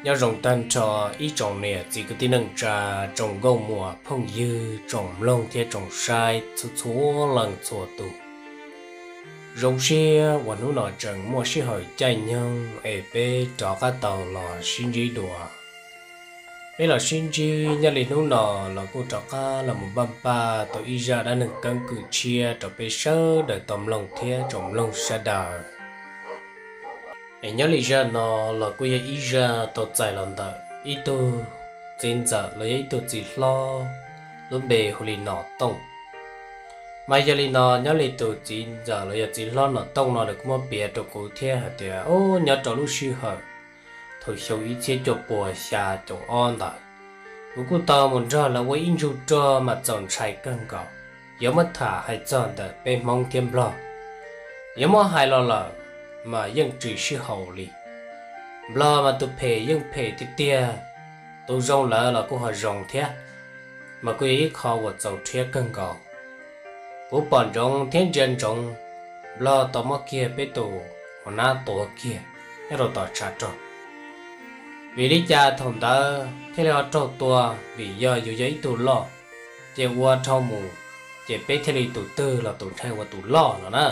Nyob zoo tag nrho ib tsoom niam txiv kwv tij neej tsa, tsoom nkauj muam phooj ywg, tsoom mloog thiab tsoom saib txhua txhua leej txhua tus. Zoo siab uas hnub no tseem muaj sij hawm caij nyoog es peb rov qab tau los sib ntsib dua. Peb los sib ntsib nyob li hnub no los kuj rov qab los mus npaj npaj tau ib zaj dab neeg keeb kwm tshiab rau peb sawv daws tau mloog thiab tsoom mloog sawv daws. Es nyob li zaj no los kuj yog ib zaj tau txais los ntawm ib tug txiv ntxawm los yog ib tug txiv hlob lub npe hu li Nom Tooj. Mas yog li no nyob li tus txiv ntxawm los yog txiv hlob Nom Tooj no nws kuj muab piav rau kuv thiab hais tias, o, nyob rau lub sij hawm thaum xyoo ib txhiab cuaj puas xya caum ob ntawd, kuv kuj tau mus nrog lawv ua ib ntsug rog mas txaus ntshai kawg nkaus. Yuav muab tham hais txog ntawm peb Hmoob thiab Nplog, yuav muab hais los lawm mas yeej tsis sib haum li. Nplog mas tus phem yeej phem tiag tiag, tus zoo lawv los kuj ho zoo thiab, mas kuj yog ib qho uas txaus rhiab kawg nkaus. Kuv pom ntsoov thiab ntsia ntsoov, Nplog tau muab kiag peb tus hua nab tua kiag nyob rau tom tshav rog. Vim li cas thaum ntawd thiaj li ho raug tua? Vim yog yus yog ib tug loj, ces ua dhau mus, ces peb thiaj li tus twg los tus ntshai ua tus loj no na.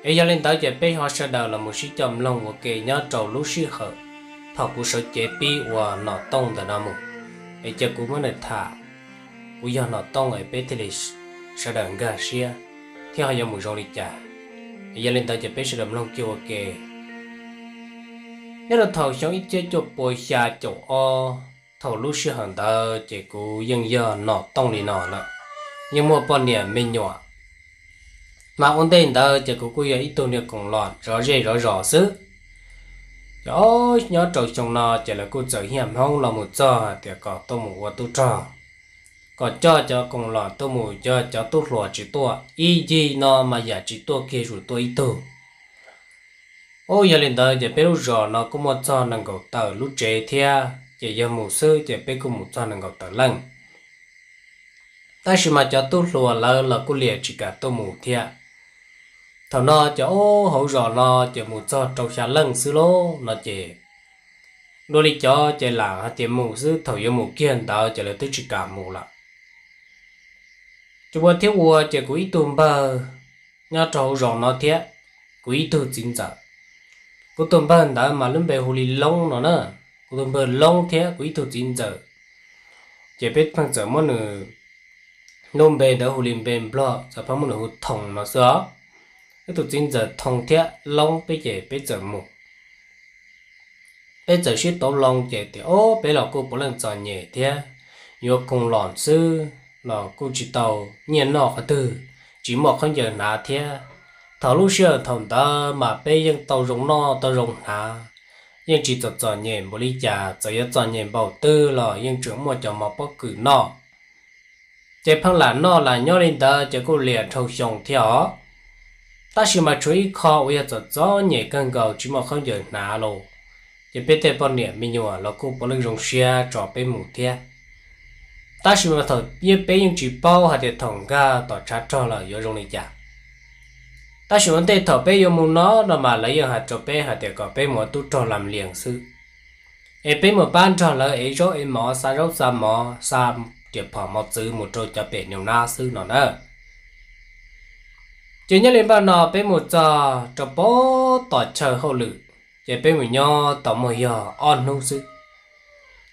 Es yog li ntawd ces peb ho sawv daws los mus sib coj mloog ua ke nyob rau lub sij hawm thaum kuv sawv cev pib ua Nom Tooj ntawm no mus, es cia kuv muab nws tham, kuv yog Nom Tooj es peb thiaj li sawv daws nkag siab thiab ho yuav mus zoo li cas. Es yog li ntawd ces peb sawv daws mloog kiag ua ke. Nyob rau thaum xyoo ib txhiab cuaj puas xya caum ob, thaum lub sij hawm ntawd ces kuv yeej yog Nom Tooj li no lawm, yeej muaj poj niam me nyuam. Mas ua ntej ntawd ces kuv kuj yog ib tug niag koom los zov zej zov zos xwb. Ces nyob rau xyoo no ces lawv kuj txawm hiaj Hmoob los mus txog hais tias kom tuaj mus ua tub rog, kom coj cov koom los tuaj mus, cov tub hluas tsis tuaj, ib ncig no mas yam tsis tuaj kiag, zuj zus tuaj ib tug. Ub, yog li ntawd ces peb lub zos no kuj muaj txog nees nkaum tawm lub tsev thiab, ces yog mus xwb ces peb kuj mus txog nees nkaum tawm leej. Tab sis mas cov tub hluas lawv los kuj liam tsis kam tuaj mus thiab. Thaum no ces ub, hauv zos no ces mus txog rau xya leej xwb lauj no ces, dua li cov ces lam hais tias mus xwb, thaum yuav mus kiag ntawd ces lawv twb tsis kam mus lawm. Ces ua thiab ua ces kuv ib tug npawg nyob rau hauv zos no thiab, kuv ib tug txiv ntxawm. Kuv tus npawg ntawd mas lub npe hu li Loob no na. Kuv tus npawg Loob thiab kuv ib tug txiv ntxawm, ces peb pheej txawm muab nws lub npe ntawd hu li npe Nplog, txawm pheej muab nws hu Thoo no xwb os. Wb tus txiv ntxawm Thoo thiab Loob peb ces peb txawm mus, peb txawm sib tauv loo ces tias, o, peb los kuj puav leej txom nyem thiab, yuav koom los xwb los kuj tsis tau nyiaj noj qhov twg, tsis muaj khaub ncaws hnav thiab. Thaum lub sij hawm thaum ntawd mas peb yeej tau zoo noj tau zoo hnav, yeej tsis txom txom nyem npaum li cas, txawm yuav txom nyem npaum twg los yeej tseem muaj cov mov pob kws noj. Ces pheej lam noj lam nyob li ntawd ces kuj liam dhau xyoo thiab os. Tab sis mas tshuav ib qho uas yog txom txom nyem kawg nkaus tsis muaj khaub ncaws hnav los, ces peb tej poj niam me nyuam los kuj puav leej zoo siab tso peb mus thiab. Tab sis mas thaum ub peb yeej tsis paub hais tias thaum nkag tom tshav rog lawm yuav zoo li cas. Tab sis ua ntej thaum peb yuav mus no no mas lawv yeej hais rau peb hais tias kom peb mus ua tub rog lam lias xwb, es peb mus pab nrog lawv ev zaub ev mov, xa zaub xa mov, xa riam phom mov txwv mus rau cov pem nus nab xwb no na. Ces nyob li npaj no peb mus txog rau pem tom chaw hauj lwm, ces peb mus nyob tau muaj yog ob hnub xwb.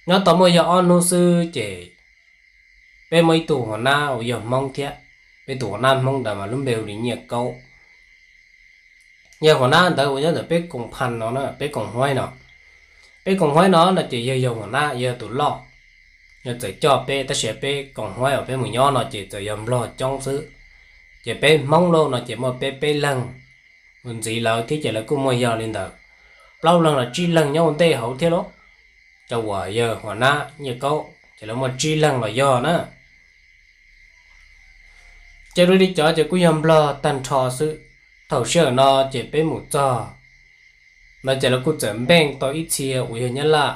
Nyob tau muaj yog ob hnub xwb ces peb muaj ib tug hua nab uas yog Hmoob thiab, peb tus hua nab Hmoob ntawd mas lub npe hu li Nyiaj Kaub. Yawg Huas Nab ntawd uas nyob ntawm peb koom pha no, peb koom huaib no, peb koom huaib no no ces yawg yog Huas Nab, yog tus loj, yog txawm coj peb, tab sis peb koom huaib uas peb mus nyob no ces txawm yog Nplog coob xwb. Ces peb Hmoob lauj no ces muaj peb peb leeg, mus ntxiv lawv thiab ces lawv kuj muaj yog li ntawd plaub leeg los tsib leeg nyob ua ntej hauv thiab lauj. Cov uas yawg Huas Nab Nyiaj Kaub ces lawv muaj tsib leeg los yog na. Ces dua li cov ces kuj yog Nplog tag nrho xwb. Thaum sij hawm no ces peb mus txog no ces lawv kuj txawm npeej tau ib txhia uas yog Nyab Laj,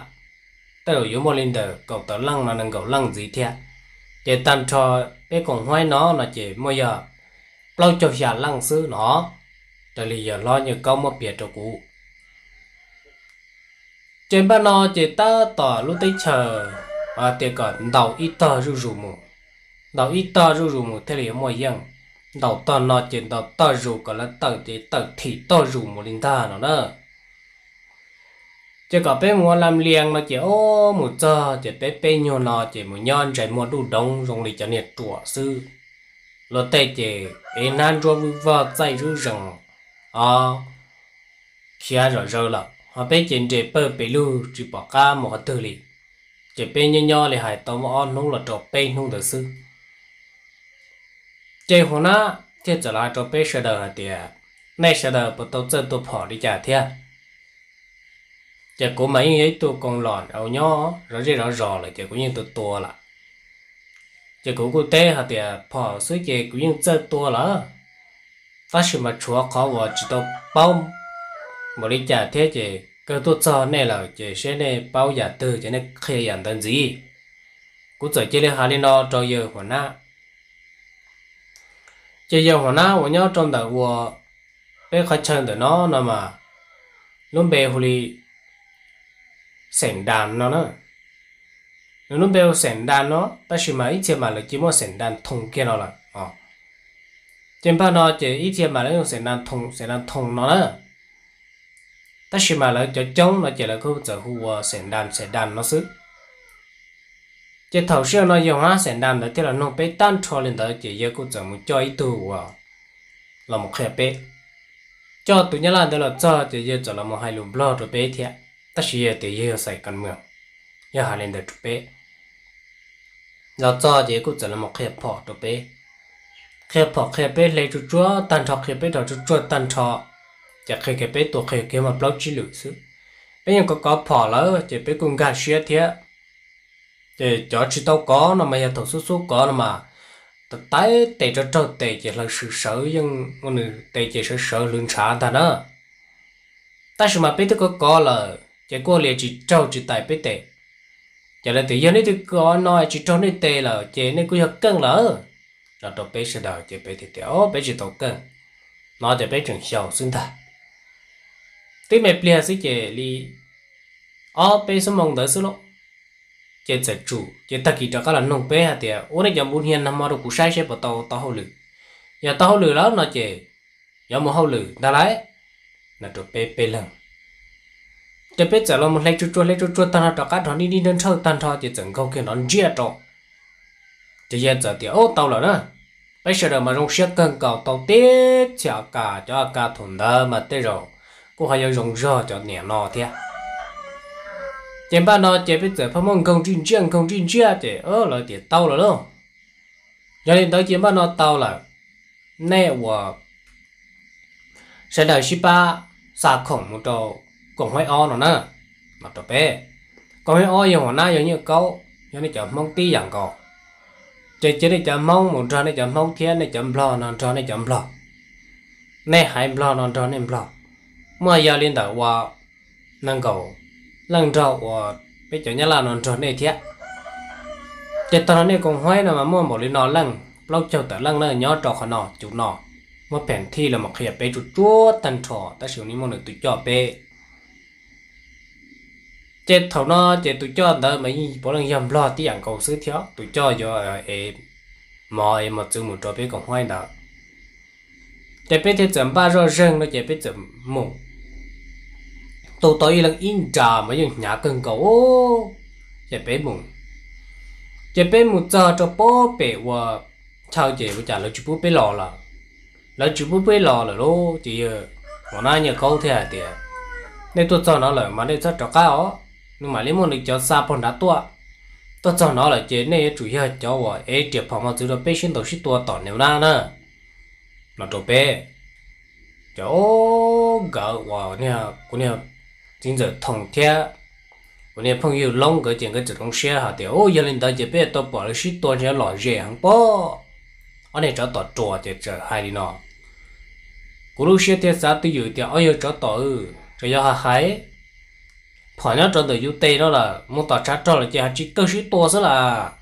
tej zaum yuav muaj li ntawm kaum tawm leej no nees nkaum leej ntxiv thiab. Ces tag nrho peb koom huaib no no ces muaj yog plaub caug xya leej xwb no, raws li yawg hlob Nyiaj Kaub muab piav rau kuv. Ces npaj no ces tab tom lub teb chaws tias kom ntaus ib tog zuj zus mus, ntaus ib tog zuj zus mus thiaj li yuav muaj yeej. Ntaus tog no ces ntaus tog zus kom lawv tawm ces tawm thim tog zus mus li ntag no na. Ces kom peb mus ua lam lias no ces ob mus txog ces peb peb nyuag no ces mus nyob ntsais muag duj doov zoo li cov niag ruam xwb. Luag tej ces ev hnab ntsuab vwj vog txaij zuj zees, o, khiav zom zaws lawm, ho peb ces nres pawg pes lug tsis pom qab mus qhov twg li. Ces peb nyob nyob li hais tau muaj ob hnub los rau peb hnub ntawd xwb. Ces Huas Nab thiaj txawm los hais rau peb sawv daws hais tias, nej sawv daws puas tau txawj tua phom li cas thiab? Ces kuv mas yeej yog ib tug koos los nyob zov zej zov zos lawm ces kuv yeej tua tua lawm. Ces kuv kuj teb hais tias phom xwb ces kuv yeej txawj tua lawm, tab sis mas tshuav qhov uas tsis tau paub npaum li cas thiab ces kawg tuaj txog nej lawm ces seb nej paub yam twg ces nej qhia yam ntawd ntxiv. Kuv txawm cia li hais li no rau yawg Huas Nab. Ces yawg Huas Nab uas nyob rau ntawm uas peb qhov chaw ntawm no no mas lub npe hu li Xeem Das no na. Nws lub npe hu Xeem Das no tab sis mas ib txhia mas lawv cia muaj Xeem Das Thoo kiag no lawm. Ces npaj no ces ib txhia mas lawv hu Xeem Das Thoo, Xeem Das Thoo no na. Tab sis mas lawv cov coob no ces lawv kuj txawm hu ua Xeem Das, Xeem Das no xwb. Ces thaum sij hawm no yawg Huas Nab Xeem Das ntawd thiaj los nug peb tag nrho li ntawd ces yawg kuj txawm mus coj ib tug uas los mus qhia peb. Coj tus Nyab Laj ntawd los txog ces yawg txawm los mus hais lus Nplog rau peb thiab, tab sis yawg tias yawg yog xais kas mws, yawg hais li ntawd rau peb. Los txog ces kuj txawm los mus qhia phom rau peb, qhia phom qhia peb hle tsuj tsuag tag nrho, qhia peb rau tsuj tsuag tag nrho, ces qhia kiag peb tua qhia kiag muaj plaub tsib lwm xwb. Peb yeej kov kov phom lawm ces peb kuj nkag siab thiab. Ces cov tsis tau kov no mas yog thaum xub xub kov no mas, tais tes rau raug tes ces hlawv sawv sawv, yeej ua nws tes ces sawv sawv hlwv ntshav ntag na. Tab sis mas peb twb kov kov lawm ces kuj lias tsis raug tsis tais peb tes. Ces lawv tias yog nej twb kov no tsis raug nej tes lawm ces nej kuj yog keej lawm no rau peb sawv daws ces peb tias o peb tsis tau keej no ces peb tseem xyaum xwb ntag. Twb me pliag xwb ces li ob peb xuab moos ntawd xwb lauj, ces txawm tsum ces tag kis rov qab los nug peb hais tias ua nej cov npuv hnia nag hmo rau kuv saib seb puas tau tau hauj lwm. Yog tau hauj lwm lawm no ces yuav mus hauj lwm ntag lauj no rau peb peb leeg. Ces peb txawm los mus hle tsuj tsuag hle tsuj tsuag tag nrho rov qab rho nij nij nrhawj nrhawj tag nrho ces txawm nkaug kiag nrov ntsiag rau. Ces yawg txawm tias o tau lawm na, peb sawv daws mas zoo siab kawg nkaus tau tib txhia a kas, cov a kas thaum ntawd mas tej zaum kuj ho yuav zoo zog cov niam no thiab. Ces npaj no ces peb txawm pheej muab nkaug ntsij ntsiag nkaug ntsij ntsiag ces lawv tias tau lawm lauj. Yog li ntawd ces npaj no tau lawm, nej uas sawv daws sib pab xa khoom mus rau koom haib ob no na, no rau peb. Koom haib ob yog Huas Nab yog Nyiaj Kaub, yog nej cov Hmoob tib yam nkaus. Ces cia nej cov Hmoob mus nrog nej cov Hmoob thiab nej cov Nplog no nrog nej cov Nplog, nej haiv Nplog no nrog nej Nplog, muaj yog li ntawm uas nees nkaum leej nrog uas peb cov Nyab Laj no nrog nej thiab. Ces tag nrho nej koom haib no mas muaj npaum li no leej, plaub caug tawm leej na nyob rau qhov no cov no, muab pheem thij los mus qhia peb tsuj tsuag tag nrho tab sis nim muaj nws tus coj peb. Ces thaum no ces tus coj ntawd mas yeej puav leej yog Nplog tib yam nkaus xwb thiab, tus coj yuav es mov es mos txwv mus rau peb koom haib ntawd. Ces peb thiaj txawm npaj zoj zeeg no ces peb txawm mus, tu tau ib leeg ib nra mas yeej hnyav kawg nkaus, ces peb mus. Ces peb mus txog rau pob pem ua chaw ces ua cas lawv tsis pub peb los lawm. Lawv tsis pub peb los lawm lauj, ces yawg Mus na, Nyiaj Kaub thiaj hais tias, nej tuaj txog no lawm mas nej txhob rov qab os, nws mam li muaj nws cov xa pog nrad tuaj. Tuaj txog no lawm ces nej yuav tsum yog cov uas ev riam phom mos txwv rau peb sib ntaus sib tua tom Niam Nab na, no rau peb. Ces nkawd uas kuv niag txiv ntxawm Thoom thiab kuv niag phooj ywg Loob nkawd ces nkawd txawm zoo siab hais tias, u, yog li ntawd ces peb yuav tau pom lawv sib tua ntshe lom zem heev pob. Ob niag tsov tom ruas ces txawm hais li no. Kuv lub siab thiaj xav twj ywm tias, ob yawg tsov tom, tseem yog hais hais, phom nyob rau ntawm yus tes no lawm, mus tom tshav rog lawm ces hais tsis kawg sib tua xwb las.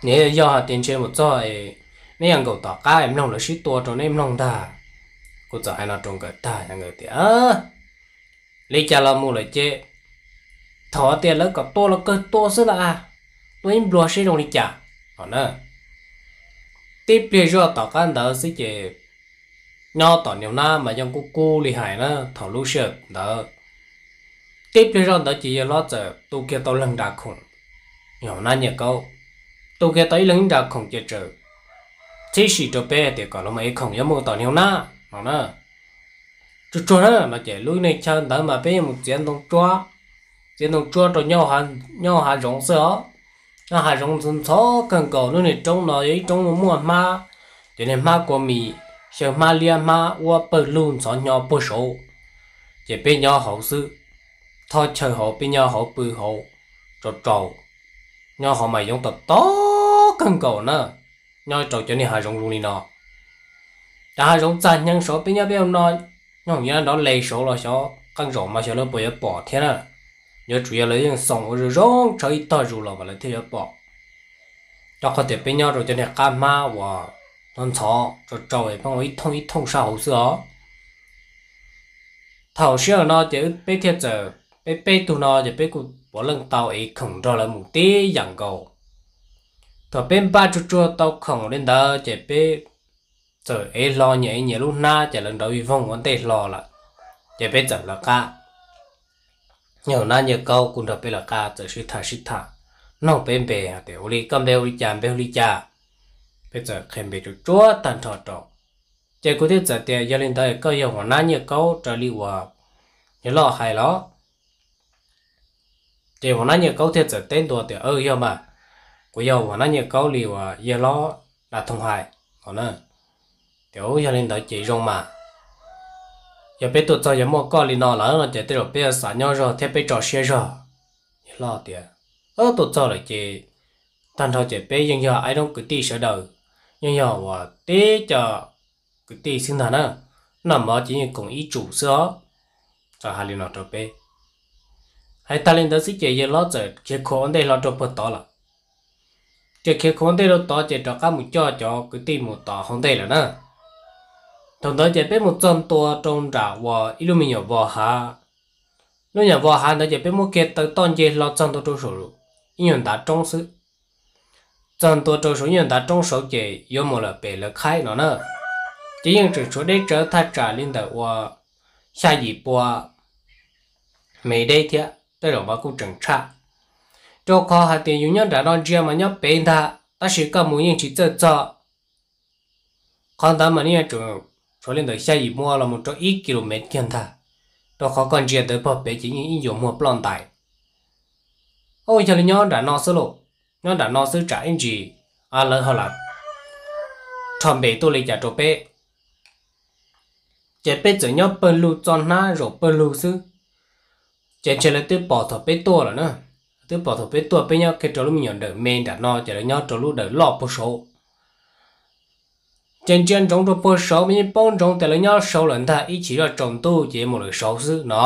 Nws yog hais tias ntshe mus txog es neb yog nkaum tom qab es mloog lawv sib tua rau neb mloog ntag. Kuv txawm hais no rau nkawd tag, nkawd tias, li cas los mus lawm ces thaum tias lawv kom tua los kawg tua xwb las, tua ib npluag seb zoo li cas no na. Tib pliag zoj tom qab ntawd xwb ces nyob tom Niam Nab mas yeej kub kub li hais na thaum lub sij hawm ntawd. Tib pliag zoj ntawd ces yawg hlob txawm tu kiag tau leeg nra khoom, yog Nab Nyiaj Kaub tu kiag tau ib leeg ib nra khoom ces txawm txhib sim rau peb tias kom los mus ev khoom yuav mus tom Niam Nab no na. Tsuag tsuag na no ces lub neej chaw ntawd mas peb yeej mus txiav ntoo tsuab, txiav ntoo tsuab rau nyob hav zoov xwb os. Nyob hav zoov ntxhov ntxhov kawg nkaus, lub niag roob no yog ib roob muaj muaj hmab, ces niag hmab kua mis, xyaw hmab liab, hmab uab pawg lug ntxhov hnyo puag saud. Ces peb nyob hauv xwb, thoj chaw hauv, peb nyob hauv pw hauv, rau rau, nyob hauv mas yoov tom tom kawg nkaus na. Nyob rau cov niag hav zoov zoo li no, cov hav zoov txag hneev saud peb nyob peb ua no, nyob hauv nyob nrov le saud los xyov qee zaum mas xyov lawv puas yuav pom thiab na. Yuav tsum yog lawv yeej xoo ua zoo zoo tshawv ib tog zus los mas lawv thiaj yuav pom. Rau qhov tias peb nyob rau cov niag qab hmab uas ntxhov ntxhov rau rau pheej ua ib thooj ib thooj sab hauv xwb os. Thaum sij hawm no ces peb thiaj txawm, peb peb tug no ces peb kuj puav leej tau ev khoom nrog lawv mus tib yam nkaus. Thaum peb npaj tsuag tsuag tau khoom li ntawd ces peb txawm ev hlo nyias ev nyias lub hnab ces lawv nrov vij voog ua ntej hlo lawm, ces peb txawm lawv qab. Yawg Nab Nyiaj Kaub kuj nrog peb lawv qab txawm sib tham sib tham, nug peb npe hais tias ua li koj npe hu li cas, npe hu li cas. Peb txawm qhia npe tsuag tsuag tag nrho rau. Ces kuv thiaj txawm tias yog li ntawd koj yog Huam Nab Nyiaj Kaub raws li uas yawg loj hais los? Ces Huam Nab Nyiaj Kaub thiaj txawm teb ntua tias yog mas, kuv yog Huam Nab Nyiaj Kaub li uas yawg hlob Dam Thoom hais no na. Tias yog li ntawd ces zoo mas, yog peb tuaj txog yog muaj koj li no lawm no ces tej zaum peb yuav xav nyob zog thiab peb tso siab zog. Yawg loj tias tuaj txog lawm ces tag nrho ces peb yeej yog aib roob kwv tij sawv daws, yeej yog uas tib co kwv tij xwb ntag na, noj mov ces yeej koom ib tsum xwb os. Txawm hais li no rau peb. Hais tag li ntawd xwb ces yawg hlob txawm khiav khuav ua ntej hlo rau puag tod lawm. Ces khiav khuav ua ntej rau tod ces rov qab mus coj cov kwv tij mus tom hauv ntej lawm na. Thaum ntawd ces peb mus txog ntua rau nram uas ib lub me nyuam vos hav. Lub nyuam vos hav ntawd ces peb muab kiag taw toj nce hlo txog ntua rau saum ib nyuag ntav roob xwb. Txog ntua rau saum ib nyuag ntav roob saud ces yuav mus lawm pem lawv khaib no na. Ces yeej tseem tshuav deb tsawv thaj tsam li ntawm uas xya yim pua mev deb thiab, tej zaum mas kuj tseem tshaj. Rau qhov hais tias yus nyob nram no ntsia mas nyob pem ntag, tab sis koj mus yeej tsis txawj txog. Qhov ntawd mas nws yeej tseem tshuav li ntawm xya yim pua los mus rau ib ki lo mev kiag ntag, rau qhov koj ntsia ntawd pog pem ces yeej ib nyuag muag ploj ntais. Au, yog li nyob nram no xwb lauj, nyob nram no xwb tsam ib ntsis lawv ho lam rho npe tuaj li cas rau peb. Ces peb txawm nyob pawg lug txo hnab zaum pawg lug xwb, ces ntshe lawv twb pom thaum peb tuaj lawm na. Twb pom thaum peb tuaj, peb nyob kiag rau lub me nyuam dawm me nram no ces lawv nyob rau lub dawm loj puag saud. Ces ntsia ntsoov rau puag saud mas yeej paub ntsoov tias lawv nyob saud lawm ntag, ib chim zoj tsaus ntuj ces mus lawm saud xwb no.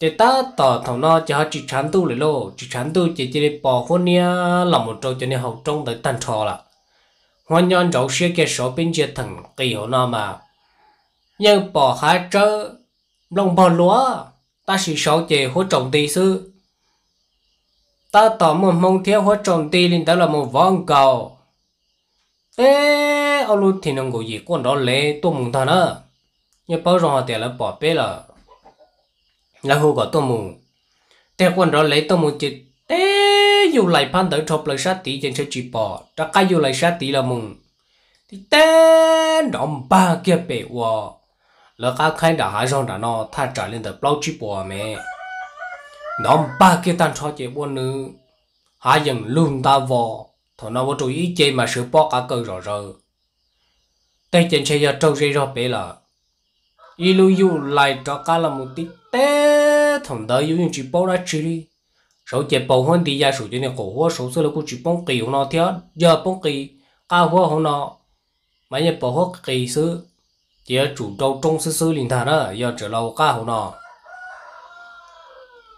Ces tab tom thaum no ces ho tsis tshav ntuj lawm lauj, tsis tshav ntuj ces cia li pos huab niab los mus rau cov niag hauv roob ntawd tag nrho lawm. Huab nyob nraud siab kiag saud, peb ntsia theem qis hauv no mas yeej pom hav tsawb nplooj npog luaj, tab sis saud ces huab tsaus nti xwb. Tab tom muaj hmoo thiab huab tsaus nti li ntawd los mus vov nkaus, teb ob lub thim nees nkaum yim quaj nrov lev tuaj mus ntag na. Yeej paub zoo hais tias lawv pom peb lawm, lawv hu kom tuaj mus. Tej quaj nrov lev tuaj mus ces teb yug lais phab ntawd rho plaws sab tid ces ntshe tsis pom, rov qab yug lais sab tid los mus. tib teb nrov npag kiag pem uas lawv qab khaib nram hav zoov nram no thaj tsam li ntawm plaub tsib puas mev. Nrov npag kiag tag nrho ces ua nws hav yeem lug nta vos, thaum no ua rau ib ce mas sawv pob qav kaw zom zaws. Tej ces ntshe yog raug ze zog pem lawm. Ib lub yuj lais rov qab los mus tib teb, thaum ntawd yus yeej tsis paub dab tsi li. Saud ces paus huab nti ya saum cov niag qaum huab saud xwb, lawv kuj tsis poob qis hauv no thiab, yog poob qis qab huab hauv no mas yeej paus huab qis xwb, ces yuav tsum rau roob xwb xwb li ntag na, yog tseem los qab hauv no.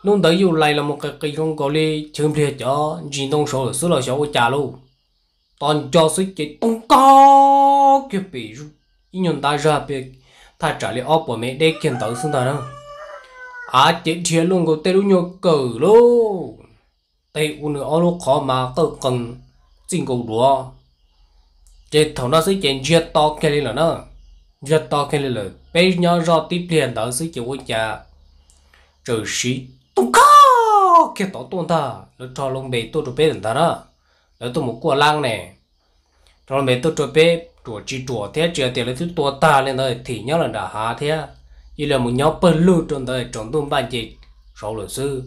Hnub ntawd yuj lais los mus qis qis zoo nkaus li chwv npliag cov ntsis ntoo saud lawm xwb los xyov ua cas lauj. Tos nco xwb ces tooj nkag kiag pem ib nyuag ntav zag pem, thaj tsam li ob puas mev deb kiag ntawd xwb ntag na. Av ces dhia luaj nkaus tej lub nyuag kawm lauj, tej ua nws ob lub qhov mas qawj qees txij nkaus duav. Ces thaum no xwb ces ntsiag to kiag li lawm na, ntsiag to kiag li lawm, peb nyob zoj tib pliag ntawd xwb ces ua cas txawm siv tooj nkag kiag tod tuaj ntag. Lawv rho lub npe tuaj rau peb ntawm ntag na, lawv tuaj mus kuaj lab ne. Rho lub npe tuaj rau peb ruam tsis ruam thiab tsis hais tias lawv twb tua tag li ntawd thim nyob lawm nram hav thiab, cia li mus nyob pawg lug rau ntawd tsaus ntuj npaj nce saud lawm xwb.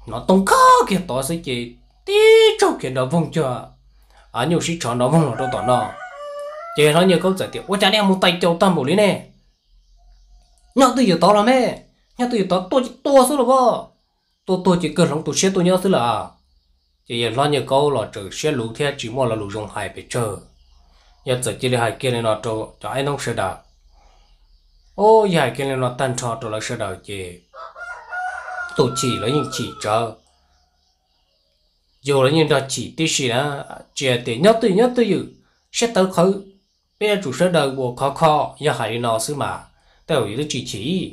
Hnov tooj nkag kiag tod xwb ces tib tsaug khiav nrov voog cuag nyuj sib tshov nrov voog los rau tom no. Ces hlob Nyiaj Kaub txawm tias, Ua cas nej mus tais caus tag npaum li ne? Nyob twj ywm tod los me, nyob twj ywm tod tuaj ces tua xwb los as, tua tuag ces kawg hloov tus siab tuaj nyob xwb lawm. Ces yawg hlob Nyiaj Kaub los txawm siab luv thiab tsis muaj lo lus zoo hais pes tsawg. Yog txawm cia li hais kiag li no rau cov aib noob sawv daws. Ub, yog hais kiag li no tag nrho rau lawv sawv daws ces tus chim los yeej chim tsawv, yus los yeej nrog chim tib si na. Tsis hais tias nyob twj ywm nyob twj ywm, siab tawv qhawv, peb yuav tsum sawv daws ua khov kho. Yog hais li no xwb mas tej zaum yus twb tsis chim.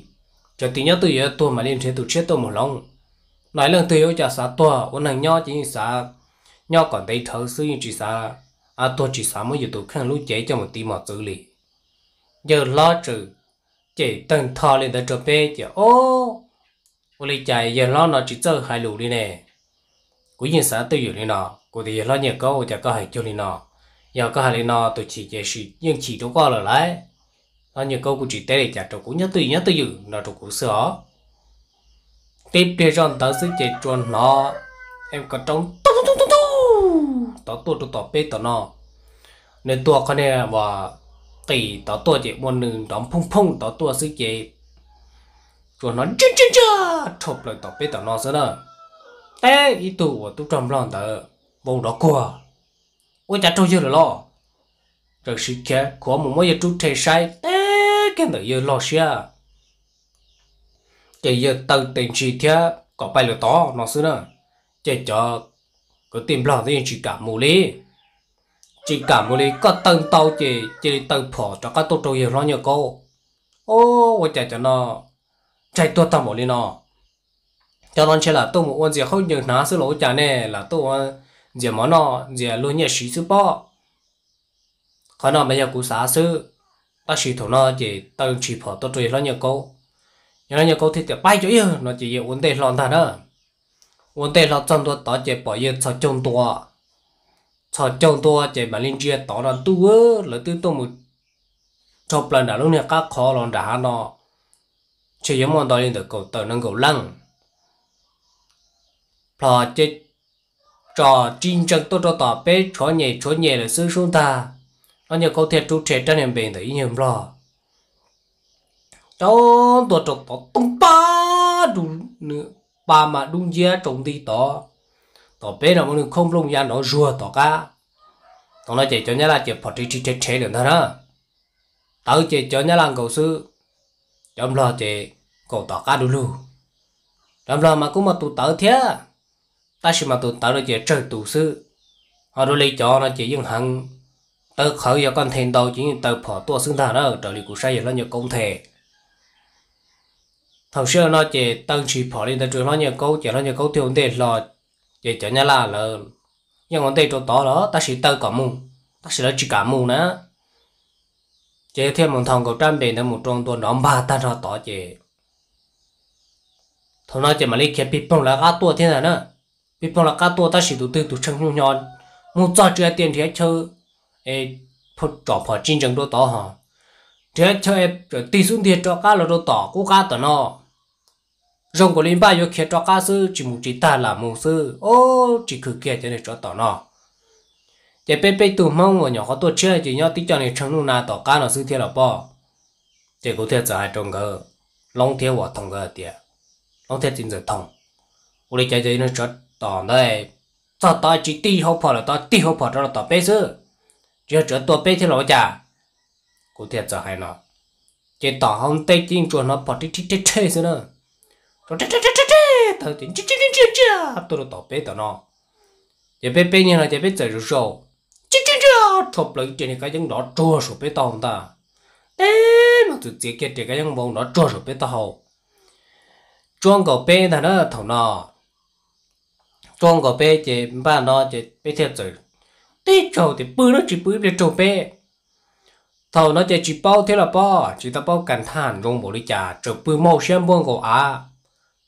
Cov tias nyob twj ywm yuav tuag mam li nrhiav tus tshiab tuaj mus hloov no, leej twg yuav ua cas xav tuag, ua neeg nyob ces yeej xav nyob kom ntev dhawv xwb, yeej tsis xav, tuag tsis xav muab yus tus kheej lub cev coj mus tiv mos txwv li. Yawg hlob txawm cem tawg ntho li ntawd rau peb ces, Ob, ua li cas yawg hlob no tsis txawj hais lus li ne? Kuv yeej xav twj ywm li no, kuv tias, Yawg hlob Nyiaj Kaub, ua cas koj hais cuag li no? Yog koj hais li no tus chim ces yeej chim rau koj lawm lauj. Hlob Nyiaj Kaub kuj tsis teb li cas rau kuv, nyob twj ywm nyob twj ywm no rau kuv xwb os. Tib pliag zoj ntawd xwb ces tsuas hnov ko roob tub tub tub tub tod tuaj rau tom peb tom no. Nws tuaj qhov niag uas qis tod tuaj ces ua nws nrov phooj phooj tod tuaj xwb ces tsuas hnov ntsiag ntsiag ntsiag rhau plaws tom peb tom no xwb na. Teb ib tug uas tub rog nplog ntawd vau nrov kuag, Ua cas raug yawg lawm los? Txawm siv khiav khuav mus muab yawg rub rhe saib teb kiag ntawm yawg log siab, ces yawg taw tes ntsis thiab kom pais lawm tod no xwb na. Ces cov kwv tij nplog ntawd yeej tsis kam mus li, tsis kam mus li, koj taw ntau ces cia li taw phom rov qab tuaj rau yawg hlob Nyiaj Kaub. Ob, ua cas cov no ntshai tuag tag npaum li no? Cov no ntshe lam tuaj mus ua ntxias khaub ncaws hnav xwb los ua cas ne, lam tuaj ua ntxias mov noj ntxias luag nyiaj siv xwb pob. Qhov no mas yog kuv xav xwb. Tab sis thaum no ces taw ntshis phom tuaj rau yawg hlob Nyiaj Kaub. Yawg hlob Nyiaj Kaub thiaj tias, Pab cov iag no ces yawg ua ntej hlo ntag na. Ua ntej hlo txog ntua tod ces pom yawg txhos caug ntua. Txhos caug ntua ces mam li ntsia tod no ntuj, lawv twb tuaj mus rhau plaws nram lub niag qab qhov los nram hav no, ntshe yuav muaj ntau li ntawm kaum tawm nees nkaum leej. Plhom ces tsom tsis ntsees tuaj rau tom peb tshuav nyem tshuav nyem lawm xwb sub ntag. Hlob Nyiaj Kaub thiaj rub rhe rab niag npe ntawm ib nyuag nplog rau ntua rau tod tooj pab, nws pa mas dub nciab tsaus nti tod. Tom peb no muaj nws khaub nplooj ya nrov zuag tom qab. Thaum no ces cov nyab laj ces phom rhe rhe rhe rhe lawm ntag na. Tawv ces cov nyab laj nkaus xwb, cov nplog ces nkaus tom qab du lug. Cov nplog mas kuj muaj tus tawv thiab, tab sis mas tus tawv no ces tsawg tus xwb. Ho dua li cov no ces yeej heev, tawv qhawv, yog koj nthe ntau ces yeej taw phom tuaj xwb ntag na, raws li kuv saib yawg hlob Nyiaj Kaub nthe. Thaum sij hawm no ces taw ntshis phom li ntawd rau hlob Nyiaj Kaub ces hlob Nyiaj Kaub thiaj ua ntej hlo, ces cov nyab laj lawv yeej ua ntej rau tod los tab sis taw kom mus, tab sis lawv tsis kam mus na. Ces thiaj mus nthos nkaus rab npe ntawd mus rau ntua nrov npag tag nrho tod ces thaum no ces mam li khiav pig poog lawv qab tuaj thiab ntag na. Pig poog lawv qab tuaj tab sis tus twg tus tshee nyuj nyo mus txog tsis hais tias nrhiav chaw es tsom phom tsib ntsees rau tod ho, nrhiav chaw tig xub ntiag rov qab los rau tom qub qab tom no. Zoo nkaus li npaj yuav khiav rov qab xwb, tsis mus tsis tag lam mus xwb, ub tsis khwv kiag cov niag tsov tom no. Ces peb peb tug Hmoob uas nyuam qhuav tuaj tshiab ces nyob tib co niag tsheej nuj nas tom qab no xwb thiab los pob. Ces kuv thiaj txawm hais rau nkawd, Loob thiab Huas Thoom nkawd hais tias, Loob thiab txiv ntxawm Thoom, ua li cas cov niag tsov tom ntawd txog tod tsis tig hauv phom lawm, tod tig hauv phom rov los tom peb xwb, tsis yog tsov tua peb thiab los ua cas? Kuv thiaj txawm hais no, ces tom hauv ntej ces yeej tsuas hnov phom rhib rhib rheb rheb xwb na, tawg tias ntsia ntsia ntsia ntsia tuaj rau tom peb tom no. Ces peb peb niag no ces peb txawm zaum zaum, ntsia ntsia ntsia, rho plaws ib riam niag kab yeeb nrov tsuag saum peb taub hau ntag. Teb no txwm txiav kiag riam kab yeeb npau nrov tsuag saum peb taub hau, tsuab nkaus peb ntag na thaum no. Tsuab nkaus peb ces npaj no ces peb thiaj txawm tib tsaug tias pw no tsis pw ib pliag raug peb. Thaum no ces tsis paub thiab los pob, tsis tau paub kas thaj zoo npaum li cas, tseem pw muaj siab npuab nkaus av,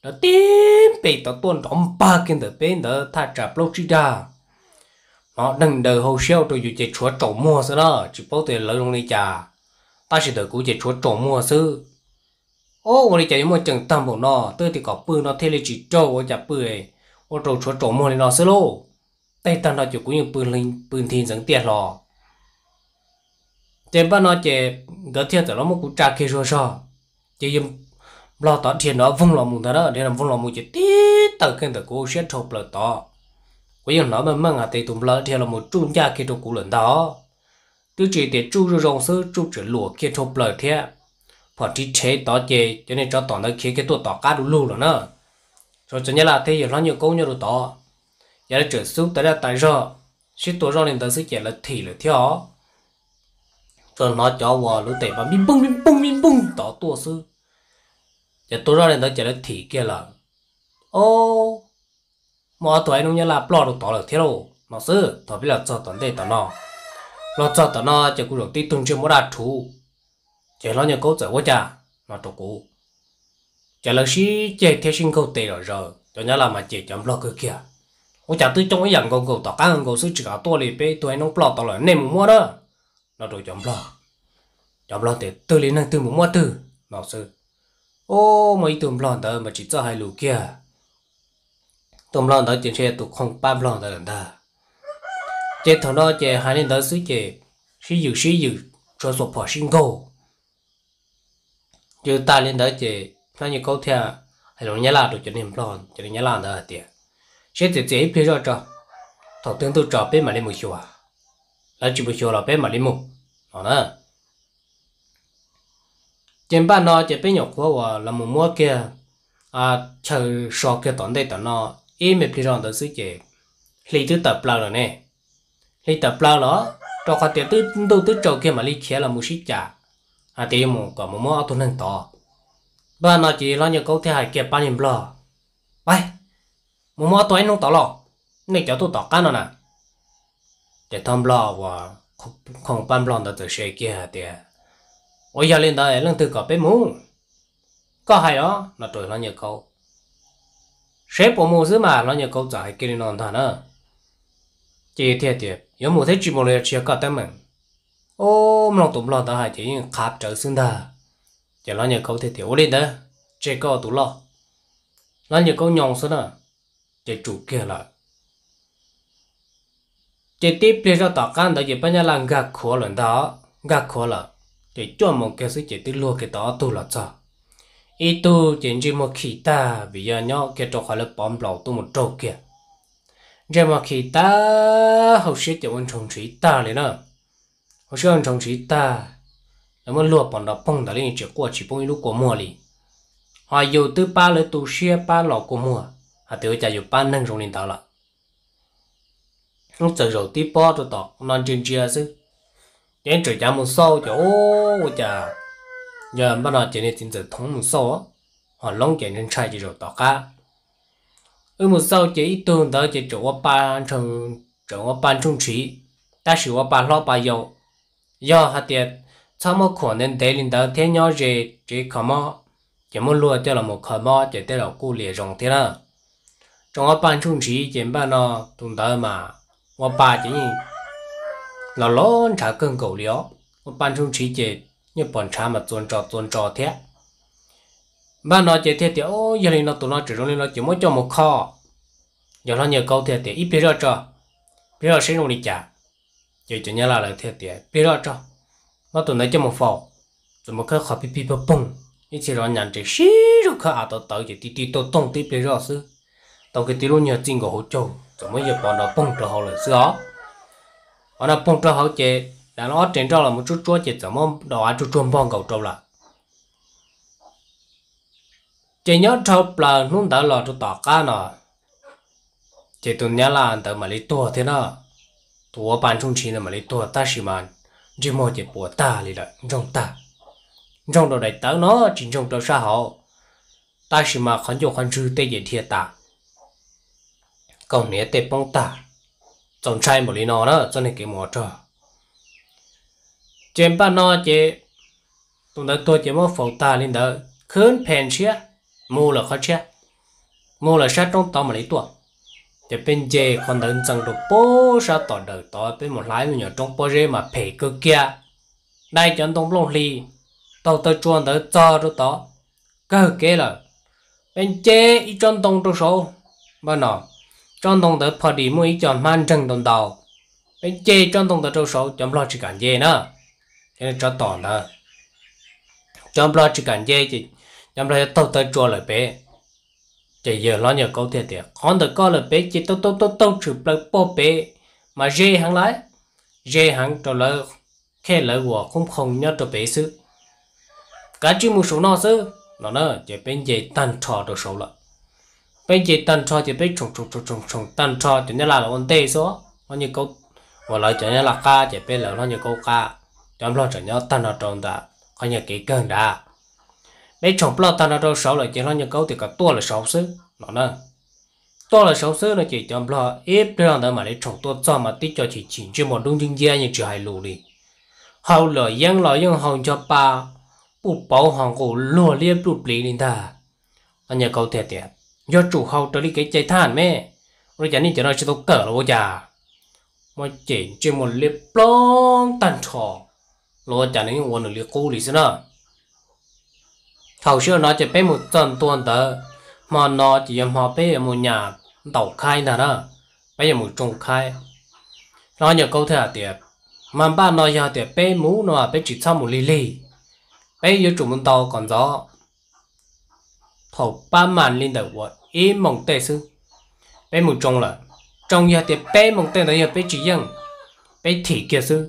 lawv tib npe tod tuaj nrov npag kiag ntawm peb ntawd thaj tsam plaub tsib dag. Hnov deeg daws hauv siab ua rau yus ces tshuav tsaus muag xwb na, tsis paub tias lawv zoo li cas, tab sis ntawm kuv ces tshuav tsaus muag xwb. Ub, ua li cas yuav muaj ceem tag npaum no, twb tias kom pw no thiaj li tsis raug, ua cas pw ua rau tshuav tsaus muag li no xwb lauj? Tej tag nrho ces kuv yeej pw nthi ntxeev tiaj hlo. Ces npaj no ces nkawd thiaj txawm los muab kuv tsa kiag zuag zog, ces yawg nplog tod dhia nrov voog los mus ntag na, dhia nrov voog los mus ces tib tawm kiag ntawm kuv siab dhau plaws tod. Kuv yeej hnov meej meej hais tias tus nplog dhia los mus tsuj ncaj kiag rau kuv lawm ntag. Twb tsis tias tsuj zoo zoo xwb, tsuj tseem luam kiag dhau plaws thiab. Phom rhiv rhev tod ces cov niag tsov tom ntawd khiav kiag tuaj tom qab du lug lawm na. Tsuas cov Nyab Laj thiab yawg hlob Nyiaj Kaub nyob rau tod, ces lawv tseem xub tas zaj tas zog, sib tua zoj li ntawd xwb ces lawv thim lawm thiab os. Tsuas hnov cov uas lub tes npaj npij npoog npij npoog npij npoog tod tuaj xwb, ces tua zoj li ntawd ces lawv thim kiag lawm. Ob, muaj ob tug aib noob Nyab Laj ploj rau tod lawm thiab lauj no xwb. Thaum peb los txog tom ntej tom no, los txog tom no ces kuv zaum tib tug ntsej muag daj rhuv, ces hlob Nyiaj Kaub txawm ua cas no rau kuv, ces lawv sib ceg thiab sib nkaug tes zom zaws, cov Nyab Laj mas cem cov nplog kawg kiag. Ua cas twb coob ib yam nkaus nkaus tom qab nkaus xwb tsis kam tuaj li, peb ib tug aib noob ploj tod lawm nej mus muab na no rau cov nplog. Cov nplog tias twg li neeg twg mus muab twg no xwb. Ub, muaj ib tug nplog ntawd mas tsis txawj hais lus kiag. Tus nplog ntawd ces ntshe yog tus khooj pab nplog ntawd lawm ntag. Ces thaum no ces hais li ntawd xwb ces sib yws sib yws, tshuav xuas phom sib nkaug. Yws tas li ntawd ces hlob Nyiaj Kaub thiaj hais lus Nyab Laj rau cov niag nplog, cov niag Nyab Laj ntawd hais tias, Siab txias txias ib pliag zoj tso, thaum twg ntuj tsaus peb mam li mus xyuas, lawv tsis mus xyuas los peb mam li mus no na. Ces npaj no ces peb nyuam qhuav uas los mus muab kiag chaw so kiag tom ntej tom no, ib me pliag zoj ntawd xwb ces hli twb tawm plaws lawm ne. Hli tawm plaws los rau qhov tias twb ntuj twb tsaus kiag mam li khiav los mus sib cam hais tias yuav mus kom mus muab ob tug neeg tod. Npaj no ces hlob Nyiaj Kaub thiaj hais kiag pab niag nplog, Pab, mus muab ob tug aib noob tod los, nej cov tuaj tom qab no na. Ces thov nplog uas khooj pab nplog ntawd txawm se kiag hais tias, Ua yog li ntawd leej twg kom peb mus? Koj hais os no rau hlob Nyiaj Kaub. Seb puas mus xwb mas, hlob Nyiaj Kaub txawm hais kiag li no ntag na. Ces thiaj tias, Yuav mus thiab tsis mus los yog tsis yog koj teeb meem? Ub, mloog tus nplog ntawd hais ces yeej qhav rawv xwb ntag. Ces hlob Nyiaj Kaub thiaj tias, Ua li ntawd, tseg koj tus loj. Hlob Nyiaj Kaub nyo xwb na, ces tsum kiag lawm. Ces tib pliag zoj tom qab ntawd ces pab Nyab Laj nkag khuav lawm ntag, nkag khuav lawm, ces cuaj moos kiag xwb ces twb luag kiag tau ob tug los txog. Ib tug ces ntsej muag khi tag vim yog nyob kiag rau qhov lawv pov nplaum tuaj mus raug kiag. Ntsej muag khi tag, hauv siab ces ua ntshoo ntshiv tag li na. Hauv siab ua ntshoo ntshiv tag, lawv muab luag pov nrov poog ntawd li tsis quaj tsis poob ib lub kua muag li. Ho yus twb pab lawv tu siab pab los kua muag, hais tias ua cas yus pab neeg zoo li ntawd lawm. Txawm zaum tib pob rau tom no ntsia ntsia xwb, ces tseem cav mus xauj ces ua cas yog npaj no ces niag txiv ntxawm Thoov mus xauj, ho Loob ces ntshai ntshai ces zaum tom qab. Wb mus xauj ces ib tug ntawd ces tseem ua pa, tseem ua pa ntsuj ntshiv, tab sis ua pa hlob pa yau. Yog hais tias txhob muab khuam ntev ntev li ntawd thiab nyob ze tsev kho mob, ces muab luag coj los mus kho mob ces tej zaum kuj liam zoo thiab na. Tseem ua pa ntsuj ntshiv ces npaj no tus ntawd mas ua pa ces yeej los los ntshav kawg nkaus li os. Ua pa ntsuj ntshiv ces yeej pom ntshav mas txua ntso txua ntso thiab. Npaj no ces thiaj tias, Yog li no tus no tseem zoo li no ces muab coj mus kho. Yawg hlob Nyiaj Kaub thiaj tias, Ib pliag zoj tso, ib pliag zoj seb zoo li cas. Ces cov Nyab Laj lawv thiaj tias, Ib pliag zoj tso, muab tus ntawd coj mus faus. Txawm mus khawb qhov pig pig pag poog, ib txhia zov nyas nres sib zog khawb av tawv tawv ces ti ti tuaj toog tib pliag zoj xwb, tau kiag tib lub nyuag txij nkaus hauv caug txawm muab Yawg Pov nrov poog rau hauv lawm xwb os. Qhov no poog rau hauv ces dav ob rev nroj los mus tsuab tsuab ces txawm muab daus av tsuag tsuag npog nkaus rau lawm. Ces nyob dhau plaws hnub ntawd los rau tom qab no, ces tus Nyab Laj ntawd mam li tuag thiab na. Tus ua pa ntsuj ntshiv ntawd mam li tuag tab sis mas ntsej muag ces puas tag li lawm, ntsoog tag, ntsoog rau daim tawv no tsis ntsoog rau sab hauv, tab sis mas qhov ncauj qhov ntswg tej ces dhia tas, kaus hniav tej poob tag. Txaus ntshai npaum li no na txoj neeg kev mus ua rog. Ces npaj no ces tus ntawd tuag ces muab faus tag li ntawd khwb phem tshiab, mus lawm qhov tshiab, mus lawm sab roob tod mam li tuaj. Ces peb nce qhov ntawd ntxees rau pem sab tom dawm tod, peb mus hla ib me nyuam roob pob zeb mas phem kawg kiag, dai cov ntoo nplooj hli taug taw tsua ntawd txog rau tod, kawg kev lawm. Peb nce ib tsob ntoo rau saud, npaj no, tsob ntoo ntawd pho dis muaj ib co hmab nreeg ntau ntau. Peb nce tsob ntoo ntawd rau saud, cov nplog tsis kam nce na, tsob tom ntawd, cov nplog tsis kam nce ces cov nplog yuav taug taw tsua lawm pem. Ces yawg hlob Nyiaj Kaub thiaj tias, Qhov ntawm koj lawm pem ces taug taug taug taug tshwm plaws pem mas ze heev lawm, ze heev rau lawv khej lawv uas qoob qhoo nyob rau pem xwb, kav tsij mus saum no xwb no na. Ces peb nce tag nrho rau saud lawm. Peb nce tag nrho ces peb tshoom tshoom tshoom tshoom tag nrho, cov Nyab Laj lawv ua ntej xwb, hlob Nyiaj Kaub uas lawv cov Nyab Laj qab ces peb lawv hlob Nyiaj Kaub qab, cov nplog tseem nyob tag nrho rau ntawm qhov nyuag kev kawg nrad. Peb tshoom ploj tag nrho rau saud lawm ces hlob Nyiaj Kaub tias kom tuaj lawm saud xwb no na. Tuaj lawm saud xwb no ces cov nplog ib pliag ntawd mam li tshoom tuaj txog mas tib co chim chim ntsej muag dub nciab nciab yeej tsis hais lus li. Haus luam yeeb los yeej haus ncho pa puj pauv ho nqus luag liab pluj pliv li ntag. Hlob Nyiaj Kaub thiaj tias, Yuav tsum haus raws li kev cai thaj me, ua li cas nej cov no tsis tau kawm los ua cas? Muab cem ntsej muag liab ploog tag nrho, los ua cas nws yeej ua nws li qub li xwb na. Thaum sij hawm no ces peb mus txog ntua ntawd, hmo no ces yog hmo peb yuav mus nyas ntaus khaib ntag na, peb yuav mus tsoo khaib. Hlob Nyiaj Kaub thiaj hais tias, Mas npaj no yog tias peb mus no peb tsis txhob mus lig lig, peb yuav tsum mus ntaus kom ntxov. Thaum pab mas li ntawm uas ib moos tej xwb, peb mus tsoo lawm. Tsoo yog tias peb moos tej ntawd yog peb tsis yeej, peb thim kiag xwb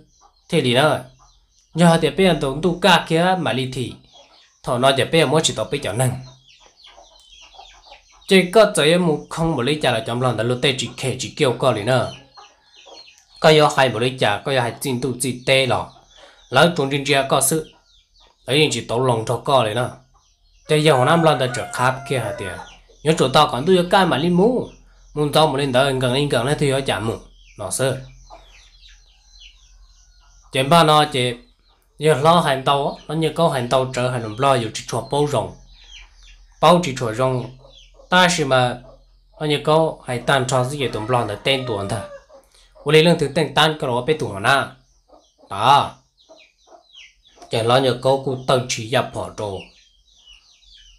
thiaj li na. Yog hais tias peb yuav ntaus ntuj kaj kiag mam li thim, thaum no ces peb yuav muab tsis tau peb cov neeg. Ces koj txawm yuav mus khoo npaum li cas los cov nplog ntawd luag tej tsis khem tsis kiaj koj li na. Koj yuav hais npaum li cas, koj yuav hais txij ntuj txij teb los lawv tsuas ntsia ntsia koj xwb, lawv yeej tsis tau loos nrog koj li na. Ces yawg hauv nab nplog ntawd txawm qhab kiag hais tias, Yuav tsum tos kom ntuj yuav kaj mam li mus, mus ntxov mus li ntawd nkees li nkees leej twg yuav cas mus no xwb. Ces npaj no ces yawg hlob hais ntau, hlob Nyiaj Kaub hais ntau tsawv hais lus nplog yus tsis tshua paub zoo, paub tsis tshua zoo, tab sis mas hlob Nyiaj Kaub hais tag nrho xwb ces tus nplog ntawd teb ntua ntag, Ua li leej twg teej tab koj los ua peb tus hauv nab a? Ces hlob Nyiaj Kaub kuj tawm tsis yaj phom rau,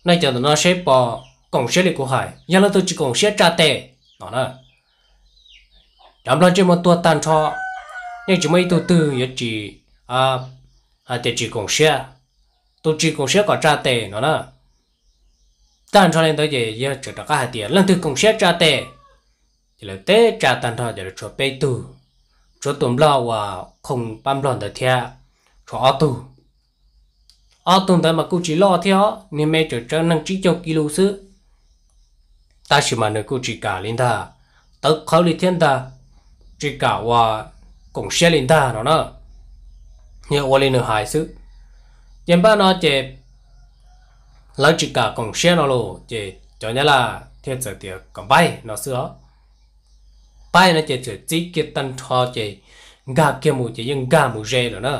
Nej cov ntawm no seb puas koom siab li kuv hais, yog leej twg tsis koom siab tsa tes no na. Cov nplog ntsej muag tuag tag nrho, yeej tsis muaj ib tug twg yuav tsis hais tias tsis koom siab. Tus tsis koom siab kom tsa tes no na. Tag nrho li ntawd ces yawg txawm rov qab hais tias, Leej twg koom siab tsa tes. Ces lawv teb tsa tag nrho ces lawv tshuav peb tug, tshuav tus nplog uas khoo pab nplog ntawd thiab, tshuav ob tug. Ob tug ntawd mas kuj tsis loj thiab, niag me tseem tsawg neeg tsib caug kis lus xwb, tab sis mas nws kuj tsis kam li ntag, tawv qhawv li thiab ntag, tsis kam ua koom siab li ntag no na. Yog ua li nws hais xwb. Ces npaj no ces lawv tsis kam koom siab no los ces cov Nyab Laj thiaj txawm tias kom paib no xwb os. Paib no ces txawm txib kiag tag nrho ces nkag kiag mus ces yeej nkag mus ze lawm na.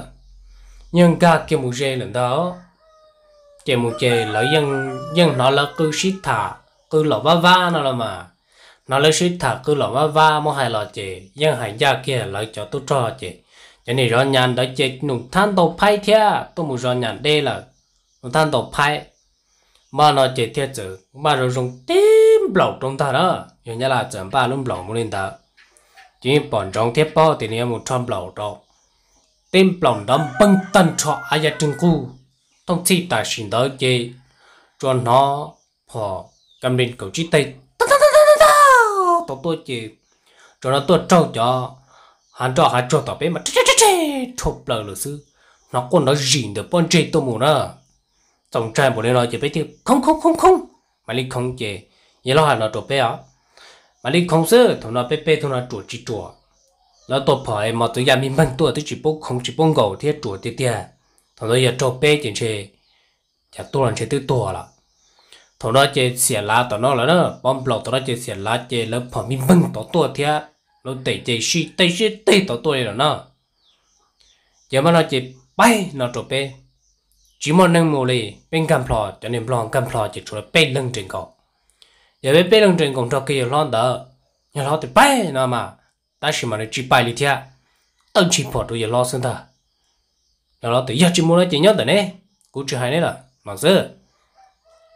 Yeej nkag kiag mus ze lawm ntag. Ces mus ces lawv yeej hnov lawv qw sib tham qw lom vab vab no los mas, hnov lawv sib tham qw lom vab vab muab hais los ces yeej hais ncaj kiag lawv cov tub rog ces Cov niag zov nyas ntawd ces num thab ntau phaib thiab tuaj mus zov nyas deb lawm, num thab ntau phaib. Npaj no ces thiaj txawm npaj zoo zoo tib nplaum rau ntag na. Yog Nyab Laj txawm npaj lub nplaum mus li ntawd, ces yeej pom ntsoov thiab paub tias nws yuav mus rho nplaum rau. Tib nplaum nrov npeeg tag nrho av ya rwg nqug, thooj txhij tam sim ntawd ces tsuas hnov phom kam li kaum tsib teg tau tuaj ces tsuas hnov tuaj raug cov hav nroj hav tsuag tom peb mas rhe rhe rhe rhau plaws lawm xwb. Hnov quaj nrov zim ntawm pob ntseg tuaj mus na. Txaus ntshai npaum li no ces peb thiaj khoov khoov khoov khoov, mam li khoov ces yawg hlob hais no rau peb os, mam li khoov xwb. Thaum no peb peb tug no ruam tsis ruam, lawv tua phom es mos txwv ya me npeeg tuaj twb tsis paub khoov tsis paub nkaus thiab ruam tiag tiag. Thaum ntawd yog raug peb ces ntshe cas tuag los ntshe twb tuag lawm. Thaum no ces xiam lav tom no lawm na, pob nplaum tom no ces xiam lav ces lawv phom me npeeg tod tuaj thiab, lawv tem ces sib teg sib teg tod tuaj li lawm na. Ces mam no ces paib no rau peb, tsis muaj neeg mus li, peb nkag nplho, cov niag nplog nkag nplho ces tshuav lawv peb leeg nres nkaus. Yog peb peb leeg nres nkaus nrog kiag yawg hlob ntawd, yawg hlob tias paib no mas, tab sis mas nws tsis paib li thiab, tawj ntshis phom rau yawg hlob xwb ntag. Yawg hlob tias yog tsis mus no ces nyob ntawm neb, kuv tsis hais neb lawm no xwb.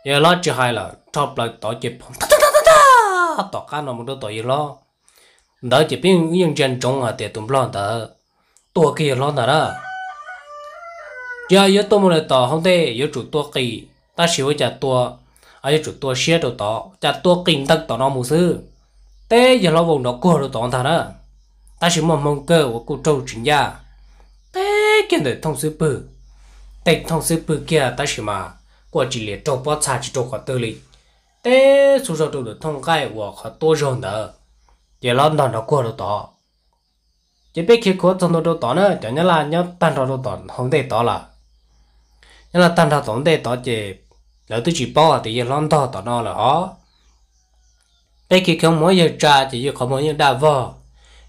Yawg hlob tsis hais lawm, rho plaws tod ces phom tag tag tag tag tom qab no mus rau tom yawg hlob ntawd ces peb yeej ntsia ntsoov hais tias tus nplog ntawd tua kiag yawg hlob ntag na. Yog yuav tuaj mus lawm tom hauv ntej yuav tsum tua qis, tab sis ua cas tua, yuav tsum tua siab rau tod, cas tua qis ntawm tom no mus xwb. Teb yawg hlob vau nrov kuag rau tod ntag na. Tab sis muaj hmoo kawg uas kuj raug tsis ncaj, teb kiag ntawm thooj xub pwg, tej thooj xub pwg kiag tab sis mas kuj tsis liam raug pob txha tsis raug qhov twg li. Teb xub zog rau ntawm thooj nqaij uas qhov tuab zog ntawd, ces hlob ntog nrov kuag rau tod. Ces peb khiav khuav txog ntua rau tod na, cov nyab laj nyob tag nrho rau tom hauv ntej tod lawm. Nyob tag nrho tom ntej tod ces lawv twb tsis paub hais tias yawg hlob ntog tom no lawm os. Peb khiav khuav mus yawg tsa ces yawg qhov muag yeej daj vog,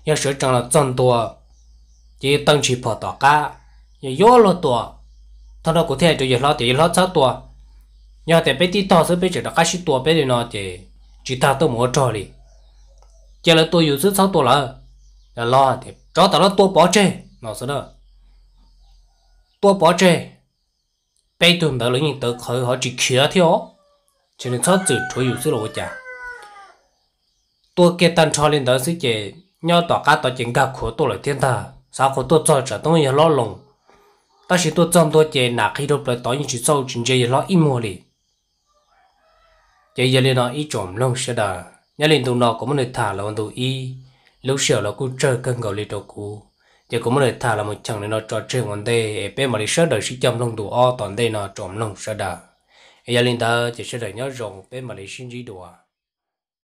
yog sawv tsees los txog ntua ces yawg tawj ntshis phom tom qab, yawg yuav luag tua. Thaum no kuv thiaj hais rau yawg hlob tias yawg hlob txhob tua, yog tias peb tib tog xwb peb tseem rov qab sib tua peb li no ces tsis tag tuaj mus ua rog li. Cia lawv tua yus xwb txhob tua lawv. Yawg hlob tias tsov tom no tua pov tseg no xwb na. Tua pov tseg, peb tug ntawd los yeej tawv qhawv ho tsis khiav thiab os, ces nws txhob txwm rhuav yus xwb los ua cas. Tua kiag tag nrho li ntawd xwb ces nyob tom qab tod ces nkag khuav tuaj lawm thiab ntag, xav qhuav tuaj txog tsam toob yawg hlob loo, tab sis tuaj txog ntua ces nam qhib rau plaws tod yeej tsis txauj tsis ntsia yawg hlob ib muag li. Ces yog li no ib tsoom mloog sawv daws, nyob li ntu no kuv muab nws tham los ua ntu ib, lub sij hawm los kuj tsawg kawg nkaus li rau kuv, ces kuv muab nws tham los mus cheem li no tso tseg ua ntej es peb mam li sawv daws sib cog mloog ntu ob tom ntej no tsoom mloog sawv daws. Es yog li ntawd ces sawv daws nyob zoo, peb mam li sib ntsib dua.